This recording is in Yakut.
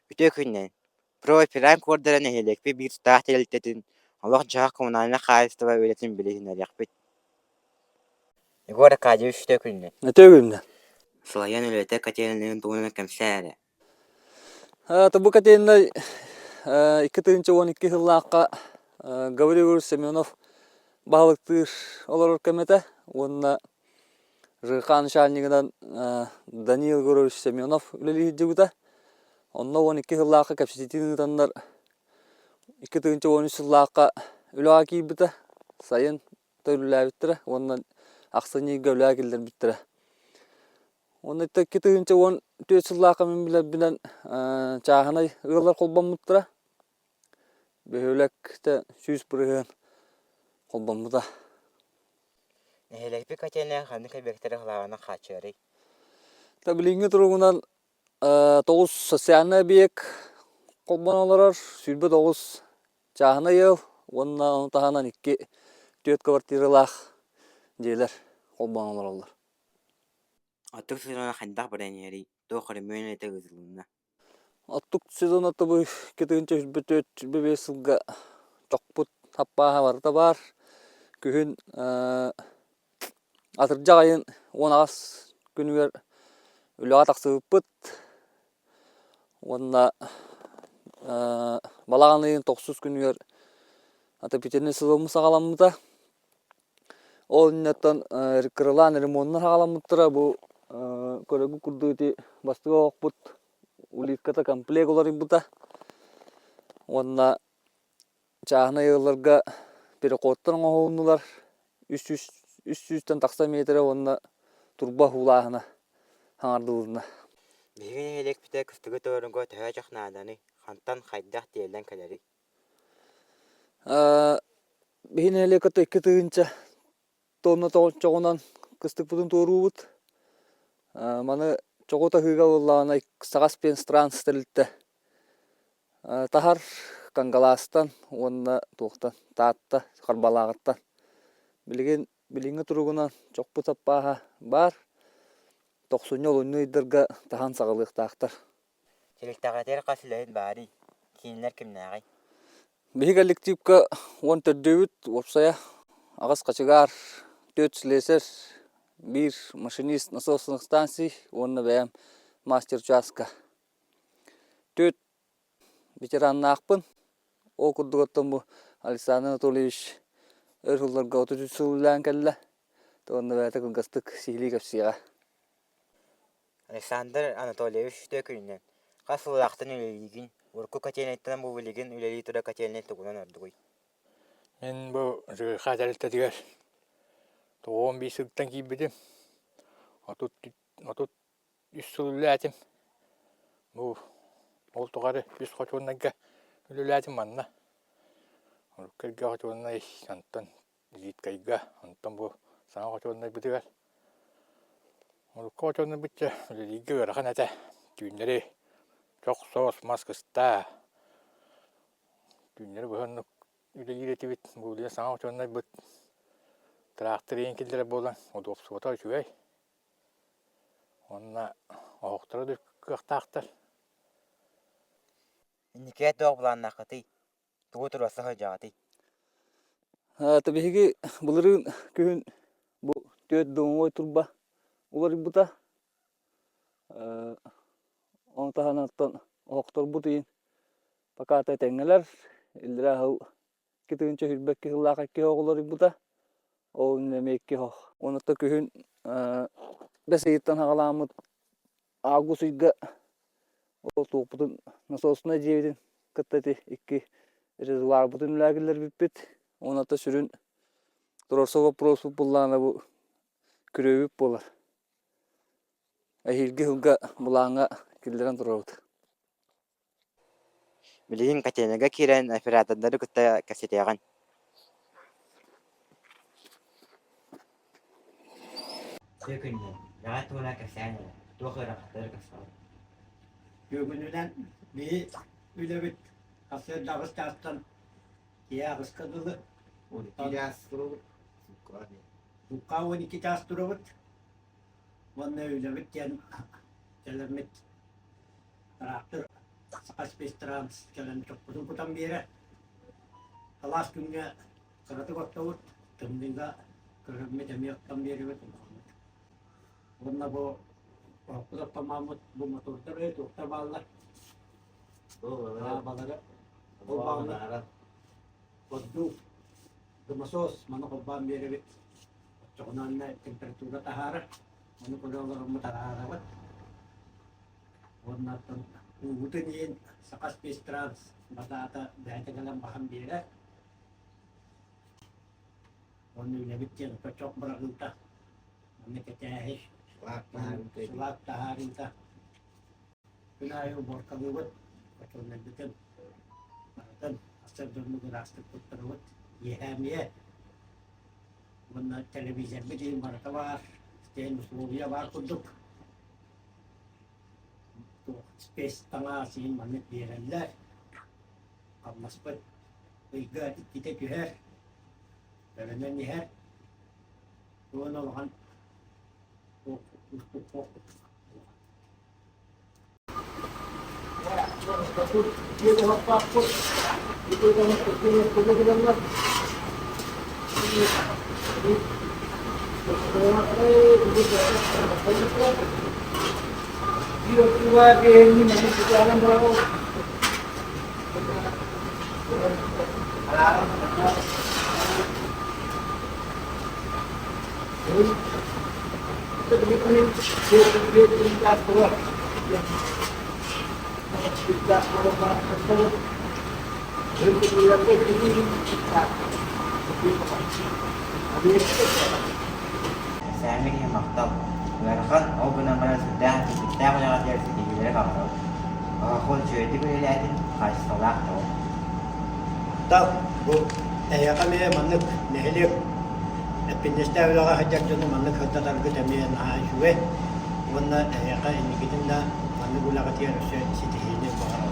Үтүө күнүнэн! Про-Пиран куордара нэһилиэкпит биир тутаах тэрилтэтин, олох-дьаһах коммунальнай хаһаайыстыба үлэтин билиһиннэриэхпит. Егор Аркадьевич үтүө күнүнэн! Үтүө күнүнэн! Салайан үлэтэ котельнайын туһунан кэпсээ эрэ. Бу котельнай 2012 сыллаахха Гаврил Егорович Семенов баһылыктыыр олорор кэмэ уонна ЖК начальнигынан Даниил Егорович Семенов үлэлии сылдьыбыта. Онно 12 сыллаахха кэпсэтиитин ыытаннар 2013 сыллаахха үлэҕэ киирбитэ. Сайын үлэлээбиттэрэ уонна ахсынньы ыйга үлэҕэ киллэрбиттэрэ. Уонна 2014 сыллаахха мин билэрбинэн чааһынай ыаллар холбоммуттара. Бөһүөлэктэ 100% холбоммута. Нэһилиэкпит котельнай ханнык эбиэктэри халааҕынан хааччыйарый? Билиҥҥи туругунан тоҕус социальнай объект холбонон олорор, 29 чааһынай ыал уонна ону таһынан икки түөрт квартиралаах дьиэлэр холбонон олороллор. Оттук сезона хайдах баран иһэрий? Туох өрөмүөн үлэтэ ыытылынна? Оттук сезона тобу 2024 сылга чохпут саппааһа барыта баар. Күһүн атырдьах айын 18 күнүгэр үлэҕэ тахсыбыппыт уонна балаҕан ыйын тохсус күнүгэр отопительный сезоммут саҕаламмыта. Ол инниттэн кыралаан ремоннар саҕаламмыттара. Бу көрөргүт курдук ити бастакы оһохпут улитката комплект уларыйбыта. Уонна чааһынай ыалларга переходтар оҥоһулуннулар. Үс сүүстэн тахса миэтэрэ уонна турба уулааһына хаҥардылынна. Биһиги нэһилиэкпитэ кыстыгы туорууга төһө чох нааданый, хантан, хайдах тиэллэн кэлэрий? Биһи нэһилиэккэ 2 тыһыынча тонна чоҕунан кыстыкпытын туоруубут. Маны чоҕу таһыыга буоллаҕына Саха-Спецтранс тэрилтэ таһар Кангалаастан уонна туохтан Таатта Харбалааҕыттан. Билигин билиҥҥи туругунан чохпут саппааһа баар. Тохсунньу-олунньу ыйдарга таһан саҕалыахтаахтар. Тэрилтэҕитигэр хас үлэһит баарый? Кинилэр кимнээҕий? Биһи коллективка 14-бүт уопсайа аҕыс хачыгаар, түөрт слесарь, биир машинист насосных станций уонна бэйэм мастер участка. Түөрт ветераннаахпын. Ол курдук оттон бу Александр Анатольевич өр сылларга 33 сыл үлэлээн кэллэ. Уонна бэйэтэ кылгастык сиһилии кэпсиэҕэ. Александр Анатольевич үтүө күнүнэн! Хас сыллаахтан үлэлиигин, урукку котельнайтан бу билигин үлэлии турар котельнай тугунан ордугуй? Мин бу ЖКХ тэрилтэтигэр 95 сылтан киирбитим. 33 сыл үлэлээтим. Бу ол тухары үс хочуолунайга үлэлээтим манна. Урукку эргэ хочуолунай онтон Зиткайга, онтон бу саҥа хочуолунайбытыгар урукку хочуолунайбыт дьэ үлэлииргэ ыарахан этэ. Түүннэри чох соос мас кыстаа, түүннэри быһа оннук үлэлиир этибит. Бу билигин саҥа хочуолунайбыт тыраахтыр иһин киллэрэр буолан удобствота үчүгэй. Уонна оһохторо да кыахтаахтар. Инникигэ туох былааннааххытый? Тугу туруорса сылдьаҕытый? Биһиги былырыын күһүн бу түөрт домовой турба уларыйбыта. Ону таһынан оһохторбут ыйын пока этэҥҥэлэр. Иллэрээ сыл 2022 сыллаах икки оһох уларыйбыта. Ол иннинэ эмиэ икки оһох. Уонна күһүн бэс ыйыттан саҕалааммыт Август ыйга ол туохпутун насоснай дьиэбитин кытта ити икки резервуарбытын үлэҕэ киллэрбиппит. Уонна сүрүн туруорсар боппуруоспут былаана бу күрүөбүт буолар. Эһиилги сылга былааҥҥа киллэрэн турабыт. Билигин котельнайга киирэн оператордары кытта кэпсэтиэҕиҥ. Күннүн, үлэҕэ туһунан кэпсээн эрэ, туох ыарахаттары көрсөҕүн? Бүгүнүнэн биһи үлэбит сарсыарда аҕыс чаастан киэһэ аҕыска дылы, 12 чаас турабыт. Суукка 12 чаас турабыт. Уонна үлэбит диэн кэлэммит тыраахтыр. Саха-Спецтранс кэлэн чохпутун кутан биэрэр. Алаас күҥҥэ кыратык оттобут, тымныыга көрөммүт эмиэ оттон биэрэбит улаханнык. Уонна бу оһохпут оттоммаммыт бу мотордар өй туохтар бааллар. Балары холбооннор ордуу дымосос маны холбоон биэрэбит. Оччоҕуна температура таһаарар. Ону көрө олороммут араарабыт. Уонна оттон уубутун иһин Саха Спецтранс батаата бэйэтэ кэлэн баһан биэрэр. Уонна үлэбит диэн ото чох быраҕыыта, манна кэтээһи, сылаат таһаарыыта. Күн аайы уборкалыыбыт, хочуолларбытын барытын сарсыарда ыраастык туттарабыт. Иэһээ эмиэ уонна телевизорбыт иһин барыта баар, истээн условия баар курдук. Туох спец таҥаас иһин маннык биэрэллэр. Хамнаспыт ыйга иккитэ түһэр, төлөнөн иһэр. Уонна улахан уустук Сэмми киһи махтал. Ыарахан, ол гынан баран сүрдээх эппиэттээх үлэҕитигэр ситиһиилэри баҕарабыт. Оһоххун үчүгэйдик үлэлээтин, хаачыстыбалаах буол. Махтал. Бу эһиэхэ эмиэ маннык нэһилиэк эппиэтинэстээх үлэҕэ сылдьар дьону маннык сырдатаргыт эмиэ наһаа үчүгэй. Уонна эһиэхэ инникитин да маннык үлэҕитигэр өссө ситиһиини баҕарабын.